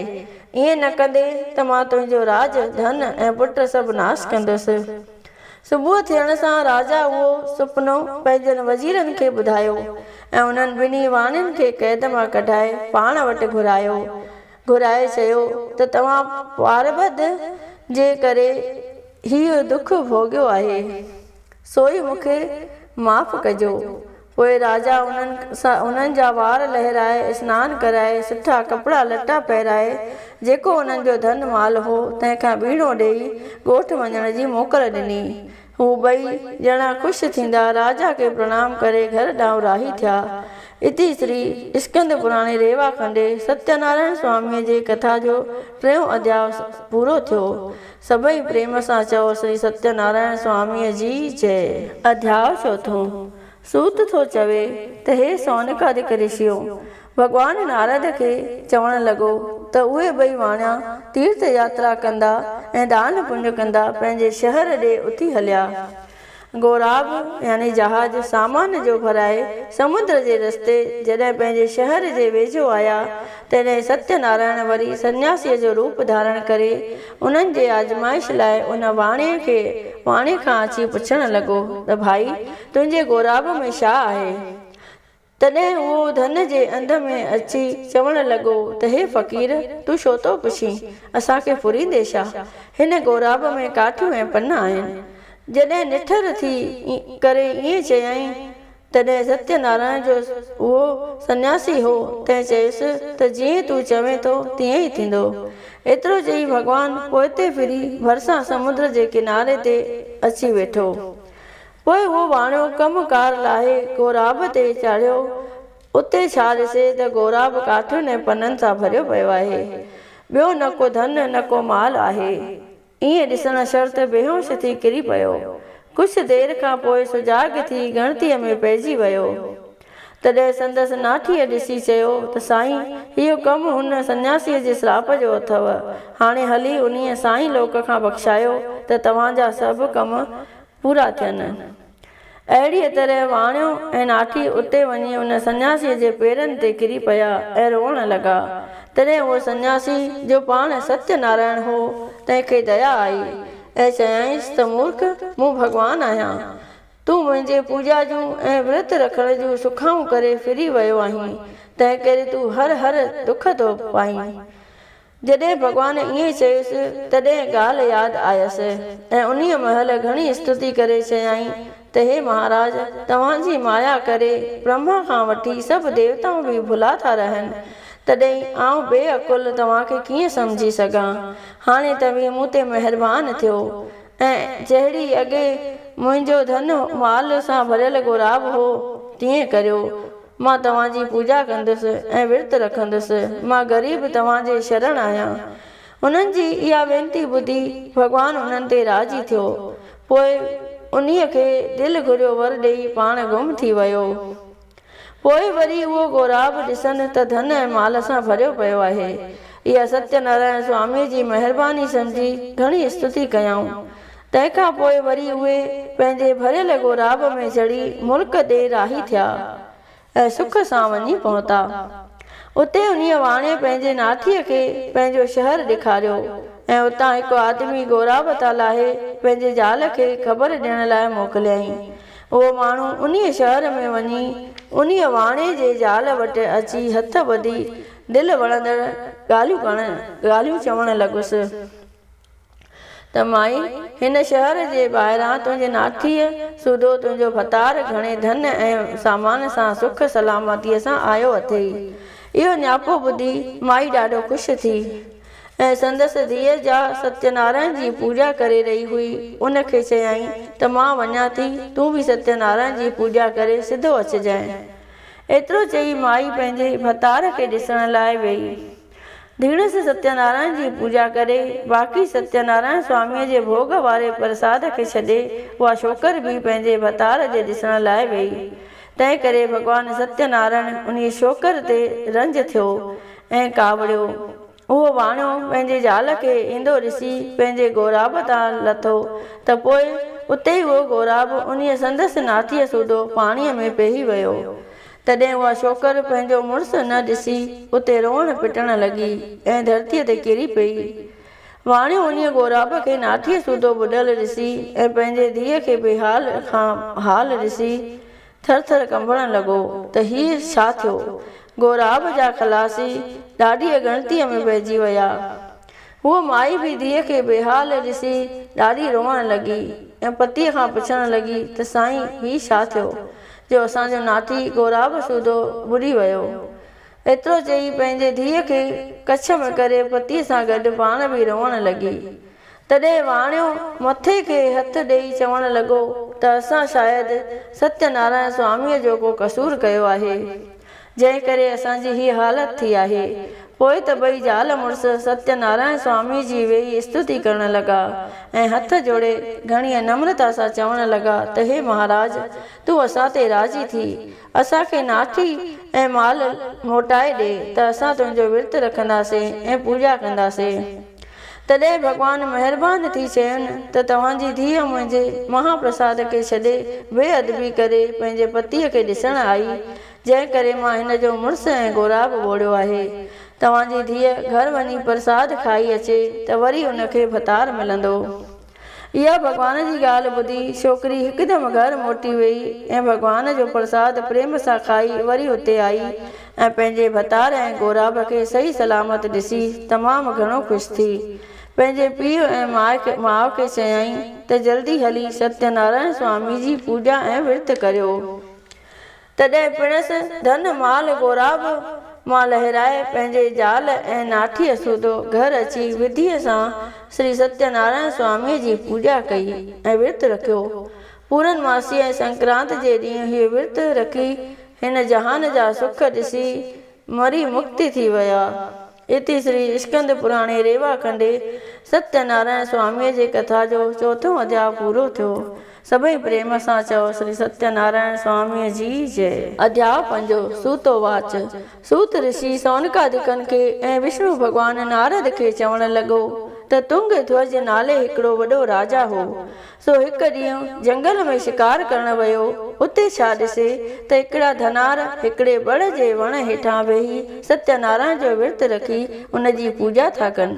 ائين نه ڪندين ته مان تنهنجو راڄ، ڌن ۽ پٽ سڀ ناس ڪندس. صبح ٿيڻ سان راجا اهو سپنو پنهنجن وزيرن کي ٻڌايو ۽ انهن ٻنهي واڻين کي قيد مان ڪڍائي پاڻ وٽ گهرايو. گهرائي چيو ته توهان پاربد جي ڪري هيء دک ڀوڳيو آهي، سوئي مون کي معاف ڪجو. پوء راجا انهن سان انهن جا وار لهرائي، اسنان ڪرائي، سٺا ڪپڙا لٽا پهرائي، جيڪو انهن جو ڌن مال هو، تنهن کان ٻيڻو ڏيئي، ڳوٺ وڃڻ جي موڪل ڏني. هو ٻئي ڄڻا خوش ٿيندا، راجا کي پرڻام ڪري گهر ڏانهن راهي ٿيا. اتي شري اسڪند پراڻي ريوا کنڊي ستيه نارائڻ سواميء جي ڪٿا جو ٽيون اڌياء پورو ٿيو. سڀئي پريم سان چئو شري ستيه نارائڻ سواميء جي جئه. اڌياء چوٿون، سوت ٿو چوي ته هي سونڪادڪ رشيو! ڀڳوان نارد کي چوڻ لڳو ته اهي ٻئي واڻيا تيرٿ ياترا ڪندا ۽ دان پڃ ڪندا پنهنجي شهر ڏي اٿي هليا. غوراب يعني جهاز سامان جو ڀرائي سمنڊ جي رستي جڏهن پنهنجي شهر جي ويجهو آيا، تڏهن ستيه نارائڻ وري سنياسيء جو روپ ڌارڻ ڪري انهن جي آزمائش لاء ان واڻيي کي واڻيي کان اچي پڇڻ لڳو ته ڀائي تنهنجي غوراب ۾ ڇا آهي؟ تڏهن اهو ڌن جي انڌ ۾ اچي چوڻ لڳو ته هي فقير! تون ڇو ٿو پڇين؟ اسان کي ڦريندين ڇا؟ هن غوراب ۾ ڪاٺيون ۽ پن آهن. جڏهن نٺر ٿي ڪري ائين چيائين، تڏهن ستيه نارائڻ جو اهو سنياسي هو، تنهن چيس ته جيئن تون چوين ٿو، تيئن ئي ٿيندو. ايترو چئي ڀڳوان پوئتي ڦري ڀرسان سمنڊ جي ڪناري تي اچي ويٺو. پوء اهو واڻيو ڪم ڪار لاهي غوراب تي چڙهيو. اتي ڇا ڏسي ته غوراب ڪاٺين ۽ پنن سان ڀريو پيو آهي. ٻيو نه ڪو ڌن نه ڪو مال آهي. ائين ڏسڻ شرط بيهوش ٿي ڪري پيو. ڪجهه دير کان پوء سجاڳ ٿي ڳڻتيء ۾ پئجي ويو. تڏهن سندس ناٺيء ڏسي چيو ته سائين، اهو ڪم هن سنياسيء جي سراپ جو اٿئو. هاڻي هلي انهيء سائين لوڪ کان بخشايو ته توهان جا سڀ ڪم پورا ٿين. اهڙيء طرح واڻيو ۽ ناٺي اتي وڃي ان سنياسيء جي پيرن تي ڪري پيا ۽ روئڻ لڳا. تڏهن اهو سنياسي، جو پاڻ ستيه نارائڻ هو، تنهن کي ديا آئي ۽ چيائينس ته مورک، مون ڀڳوان آهيان. تون منهنجي پوڄا جون ۽ ورت رکڻ جون سکائون ڪري ڦري ويو آهين، تنهنڪري تون هر هر دک ٿو پائين. جڏهن ڀڳوان ائين چيس، تڏهن ڳالهه ياد آيس ۽ انهيء مهل گهڻي استتي ڪري چيائين ته هي مهاراج! توهان جي مايا ڪري برهما کان وٺي سڀ ديوتائون به ڀلا ٿا رهن، تڏهن آئون بي عقل توهان کي ڪيئن سمجهي سگهان؟ هاڻي توهين مون تي مهربان ٿيو ۽ جهڙي اڳي منهنجو ڌن مال سان ڀريل غوراب هو، تيئن ڪريو. مان توهان جي پوڄا ڪندس ۽ ورت رکندس. مان غريب توهان جي شرڻ آهيان. هنن جي اها وينتي ٻڌي ڀڳوان انهن تي راضي ٿيو. پوء انهيء کي دل گهريو ور ڏيئي پاڻ گم ٿي ويو. پوء وري اهو غوراب ڏسن ته ڌن ۽ مال سان ڀريو پيو آهي. اها ستيه نارائڻ سواميء جي مهرباني سمجهي گهڻي استتي ڪيائون. تنهن کان پوء وري اهي پنهنجي ڀريل غوراب ۾ چڙهي ملڪ ڏي راهي ٿيا ۽ سک سان وڃي پهتا. اتي انهيء واڻيي پنهنجي ناٺيء کي پنهنجو شهر ڏيکاريو ۽ اتان هڪ آدمي غوراب تان لاهي پنهنجي زال کي خبر ڏيڻ لاء موڪليائين. اهو ماڻهو انهيء شهر ۾ وڃي انهيء واڻيي جي زال وٽ اچي هٿ ٻڌي دل وڻندڙ ڳالهيون چوڻ لڳس. ته مائي، هن شهر جي ٻاهران تنهنجي ناٺيء سوڌو تنهنجو ڀتار گهڻي ڌن ۽ سامان سان سک سلامتيء سان آيو اٿئي. اهو نياپو ٻڌي مائي ڏاڍو خوش ٿي ۽ سندس ڌيء جا ستينارائڻ جي پوڄا ڪري رهي هئي، ان کي چيائين ته مان وڃان ٿي، تون به ستينارائڻ جي پوڄا ڪري سڌو اچجانء. ايترو چئي مائي پنهنجي ڀتار کي ڏسڻ لاء ويئي. ڌيڻس ستينارائڻ جي پوڄا ڪري، باقي ستينارائڻ سواميء جي ڀوڳ واري پرساد کي ڇڏي، اها ڇوڪر به پنهنجي ڀتار جي ڏسڻ لاء ويئي. تنهن ڪري ڀڳوان ستينارائڻ انهيء ڇوڪر تي رنج ٿيو ۽ ڪاوڙيو. اهو واڻيو پنهنجي زال کي ايندو ڏسي پنهنجي غوراب تان لٿو ته پوء اتي ئي اهو غوراب انهيء سندس ناٺيء سوڌو پاڻيء ۾ پيهي ويو. تڏهن اها ڇوڪر پنهنجو مڙس نه ڏسي اتي روئڻ پٽڻ لڳي ۽ ڌرتيء تي ڪري پيئي. واڻيو انهيء غوراب کي ناٺيء سوڌو ٻڏل ڏسي ۽ پنهنجي ڌيء کي بيحال کان حال ڏسي ٿر ٿر ڪنبڻ لڳو ته هيء ڇا ٿيو؟ غوراب جا خلاصي ڏاڍيء ڳڻتيء ۾ پئجي ويا. هوء مائي به ڌيء کي بيحال ڏسي ڏاڍي روئڻ لڳي ۽ پتيء کان پڇڻ لڳي ته سائين هي ڇا ٿيو جو اسان جو ناٺي غوراب سوڌو ٻڏي ويو. ايترو چئي پنهنجي ڌيء کي ڪڇ ۾ ڪري پتيء سان گڏ پاڻ به روئڻ لڳي. تڏهن واڻيو مٿي کي هٿ ڏيئي چوڻ لڳو ته اسان شايد ستيه نارائڻ سواميء جو ڪو قصور ڪيو آهي، جنهن ڪري اسان جي هيء حالت ٿي آهي. پوء ته ٻئي زال مڙس ستيه نارائڻ سواميء جي ويهي استتي ڪرڻ لڳا ۽ هٿ جوڙي گهڻيء نمرتا سان چوڻ لڳا ته هي مهاراج! تون اسان تي راضي ٿي، اسان کي ناٺي ۽ مال موٽائي ڏي ته اسان تنهنجو ورت رکنداسين ۽ پوڄا ڪنداسين. تڏهن ڀڳوان مهربان ٿي چين ته توهان جي ڌيء منهنجي مها پرساد کي ڇڏي بي ادبي ڪري پنهنجي پتيء کي ڏسڻ آئي، جنهن ڪري مان هن جو مڙس ۽ غوراب ٻوڙيو آهي. توهان جي ڌيء گهر وڃي پرساد کائي اچي ته وري ان کي ڀتار ملندو. اها ڀڳوان جي ڳالهه ٻڌي ڇوڪري هڪدم گهر موٽي ويئي ۽ ڀڳوان جو پرساد پريم سان کائي وري اتي آئي ۽ پنهنجي ڀتار ۽ غوراب کي صحيح سلامت ڏسي تمام گهڻو خوش ٿي. پنهنجي پيء ۽ ماء کي چيائين ته جلدي هلي ستيه نارائڻ سوامي جي پوڄا ۽ ورت ڪريو. تڏهن پڻس ڌن مال غوراب مان لهرائي پنهنجي زال ۽ ناٺيء سوڌو گهر اچي وڌيء سان شري ستيه نارائڻ سواميء جي پوڄا ڪئي ۽ ورت رکيو. پورن ماسيء ۽ سنڪرانت جي ڏينهن هيء ورت رکي هن جهان جا سک ڏسي مري مڪتي ٿي ويا. اتي شري اسڪند پراڻي ريوا کنڊي ستيه نارائڻ سواميء جي ڪٿا جو چوٿون اڌياء پورو ٿيو. سڀئي پريم سان چئو شري ستيه نارائڻ سواميء جي جئي. اڌياء پنجون، سوتو واچ. سوت رشي سونڪادڪن کي ۽ وشنو ڀڳوان نارد کي چوڻ لڳو ته تنگ ڌوج نالي هڪڙو وڏو راجا هو. سو هڪ ڏينهن جهنگل ۾ شڪار ڪرڻ ويو. اتي ڇا ڏسي ته هڪڙا ڌنار هڪڙي بڙ جي وڻ هيٺان ويهي ستيه نارائڻ جو ورت رکي ان جي پوڄا ٿا ڪن.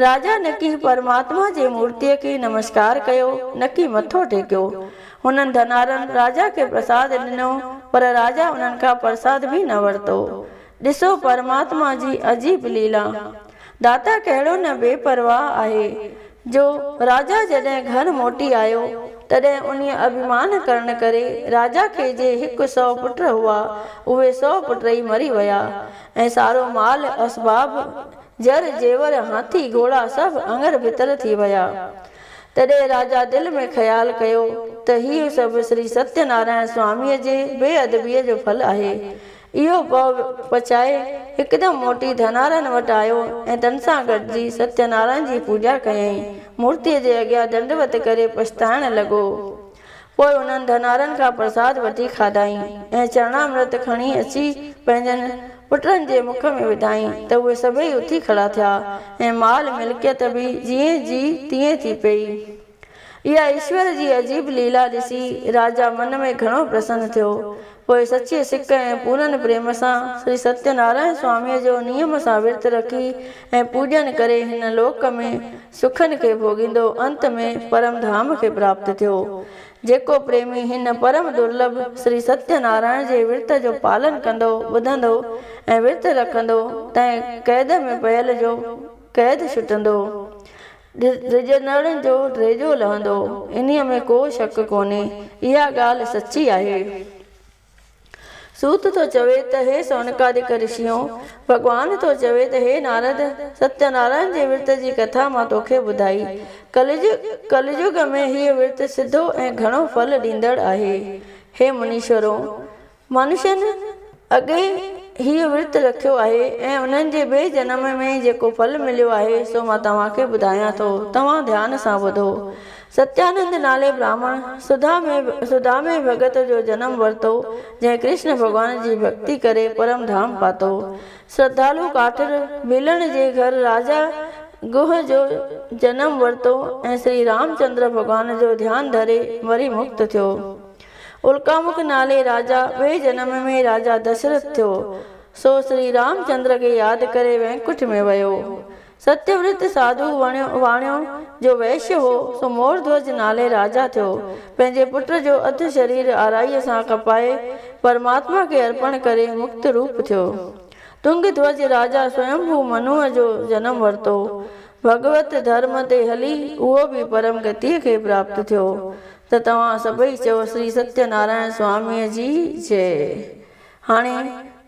راجا نڪي پرماتما جي مورتيء کي نمسڪار ڪيو، نڪي مٿو ٽيڪيو. هنن ڌنارن راجا کي پرساد ڏنو، پر راجا انهن کان پرساد به نه ورتو. ڏسو پرماتما جي عجيب ليلا! داتا ڪهڙو نه بي پرواهه آهي، جو راجا جڏهن گهر موٽي آيو، تڏهن انهيء اڀيمان ڪرڻ ڪري راجا کي جي هڪ سئو پٽ هئا، اهي سئو پٽ ئي مري ويا ۽ سارو مال اسباب، زر، زيور، هاٿي، گهوڙا سڀ اڱر ڀتر ٿي ويا. تڏهن راجا دل ۾ خيال ڪيو ته هيء سڀ شري ستيه نارائڻ سواميء جي بي ادبيء جو ڦل آهي. اهو پؤ پچائي هڪدم موٽي ڌنارن وٽ آيو ۽ تن سان گڏجي ستيه نارائڻ جي پوڄا ڪيائين. مورتيء جي اڳيان ڏنڊوت ڪري پڇتائڻ لڳو. پوء انهن ڌنارن کان پرساد وٺي کاڌائين ۽ چرڻامرت کڻي اچي پنهنجن پٽن جي مک ۾ وڌائين ته اهي سڀيئي اٿي کڙا ٿيا ۽ مال ملڪيت به جيئن جي تيئن ٿي پيئي. اها ايشور جي عجيب ليلا ڏسي راجا من ۾ گهڻو پرسن ٿيو. پوء سچيء سڪ ۽ پورن پريم سان شري ستيه نارائڻ سواميء جو نيم سان ورت رکي ۽ پوڄن ڪري هن لوڪ ۾ سکن کي ڀوڳيندو انت ۾ پرم ڌام کي پراپت ٿيو. جيڪو پريمي هن پرم درلڀ شري ستيه نارائڻ جي ورت جو پالن ڪندو، ٻڌندو ۽ ورت رکندو، تنهن قيد ۾ پيل جو قيد ڇٽندو، ڊڄندڙن جو ڊيڄو لهندو، انهيء ۾ ڪو شڪ ڪونهي، اها ڳالهه سچي آهي. سوت ٿو چوي ته هي سونڪادڪ رشيون! ڀڳوان ٿو چوي ته هي نارد! ستيه نارائڻ جي ورت جي ڪٿا مان توکي ٻڌائي. ڪلجگ ۾ هيء ورت سڌو ۽ گهڻو ڦل ڏيندڙ آهي. هي منيشورو! مانشن اڳي هيء ورت رکيو آهي ۽ انهن جي ٻئي جنم ۾ جيڪو ڦل مليو آهي، سو مان توهان کي ٻڌايان ٿو. توهان ڌيان سان ٻڌو. ستيانند نالي براهمڻ سڌامي ڀڳت جو جنم ورتو، جنهن ڪرشن ڀڳوان جي ڀڳتي ڪري پرم ڌام پاتو. شرڌالو ڪاٺر ڀيلڻ جي گهر راجا گوهه جو جنم ورتو ۽ شري رامچندر ڀڳوان جو ڌيان ڌري مري مڪت ٿيو. الڪامک نالي راجا ٻئي جنم ۾ راجا دشرٿ ٿيو، سو شري رامچندر کي ياد ڪري وينڪٺ ۾ ويو. ستيورت ساڌو واڻيو جو وئشيه هو، سو مورڌوج نالي راجا ٿيو. پنهنجي پٽ جو اڌ شرير آرائيء سان ڪپائي پرماتما کي ارپڻ ڪري مڪت روپ ٿيو. تنگ ڌوج راجا سويمڀو منوء جو جنم ورتو. ڀڳوت ڌرم تي هلي اهو به پرم گتيء کي پراپت ٿيو. ته توهان سڀئي چئو شري ستيه نارائڻ سواميء جي جئي. هاڻي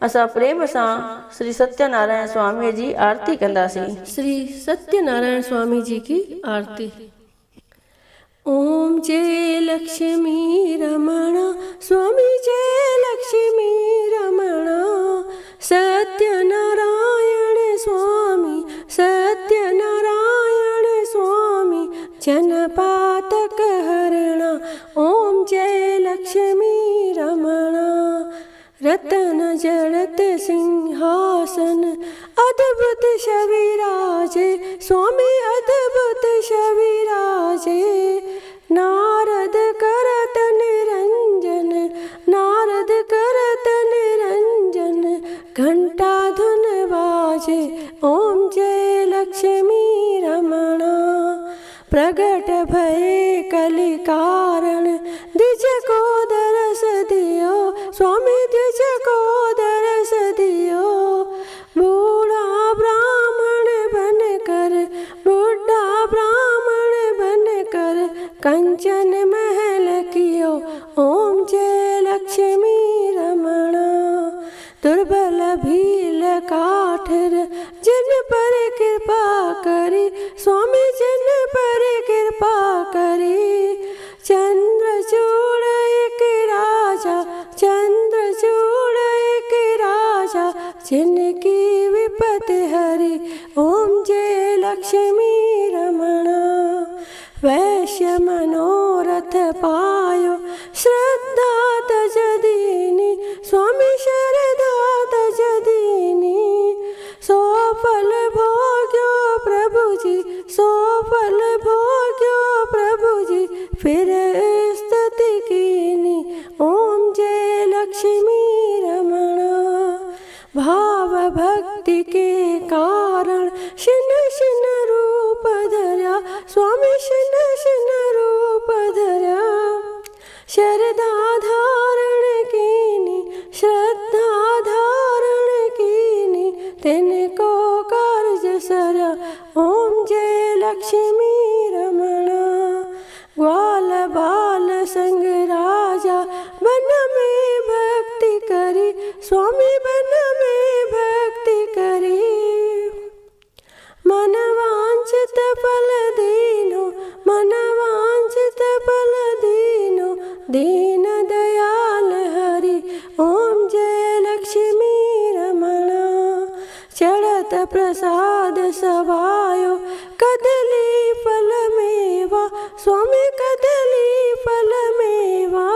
اسان پريم سان شري ستيه نارائڻ سواميء جي آرتي ڪنداسين. شري ستيه نارائڻ سوامي جي ڪي آرتي. اوم جئي لڪشمي رمڻا سوامي جئي لڪشمي رمڻا ستيه نارائڻ سوامي ستيه نارائڻ سوامي جن پاتڪ هرڻا اوم جئي لڪشمي رمڻا رتن جڙت سنگهاسن ادڀت ڇوي راجي سوامي ادڀت ڇوي راجي نارد کرت نرنجن نارد کرت نرنجن گهنٽا ڌن باجي اوم جئي لڪشمي رمڻا پرگٽ ڀئي ڪلي ڪارڻ دج ڪو درس ديو سوامي دج ڪو درس ديو بوڙها براهمڻ بن ڪر ٻڍا براهمڻ بن ڪر ڪنچن محل ڪيو اوم جئي لڪشمي رمڻا دربل ڀيل ڪاٺر جن پر ڪرپا ڪري سوامي جن پر ڪرپا ڪري چندر چوڙ هڪ راجا چندر چوڙ هڪ راجا جن ڪي وپت هري اوم جئي لڪشمي رمڻا ويشيه منورٿ پايو شرڌا تج ديني سوامي شرڌا تج ديني سو ڦل ڀوڳيو پرڀو جي سو ڦل ڀوڳيو پرڀو جي ڦر استتي ڪيني اوم جئي لڪشمي رمڻا ڀاو ڀڳتي ڪي ڪارڻ شن شن روپ ڌريا سوامي شن شن روپ ڌريا شرڌا ڌارڻ ڪيني شرڌا ڌارڻ ڪيني تن ڪو ڪارج سريا اوم جئي لڪشمي رمڻا گوال بال سنگ راجا بن ۾ ڀڳتي ڪري سوامي بن ۾ ڀڳتي ڪري من وانڇت ڦل دينو من وانڇت ڦل دينو دين ديال هري اوم جئي لڪشمي رمڻا چڙهت پرساد سوايو ڪدلي ڦل ميوا سوامي ڪدلي ڦل ميوا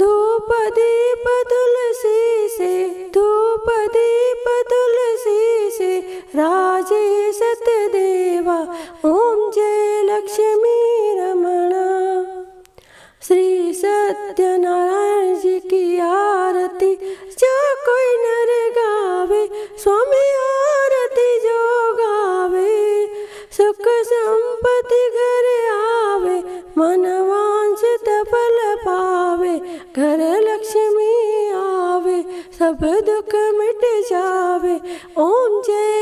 ڌوپ ديپ تلسي سي ڌوپ ديپ تلسي سي راجي ست ديوا اوم جئي لڪشمي رمڻا شري ستيه نارائڻ جي ڪي آرتي جو ڪوئي نر گاوي سوامي آرتي جو گاوي سک سمپتي گهر آوي من وانڇت ڦل پاوي گهر لڪشمي آوي سڀ دک مٽ جاوي اوم جئي.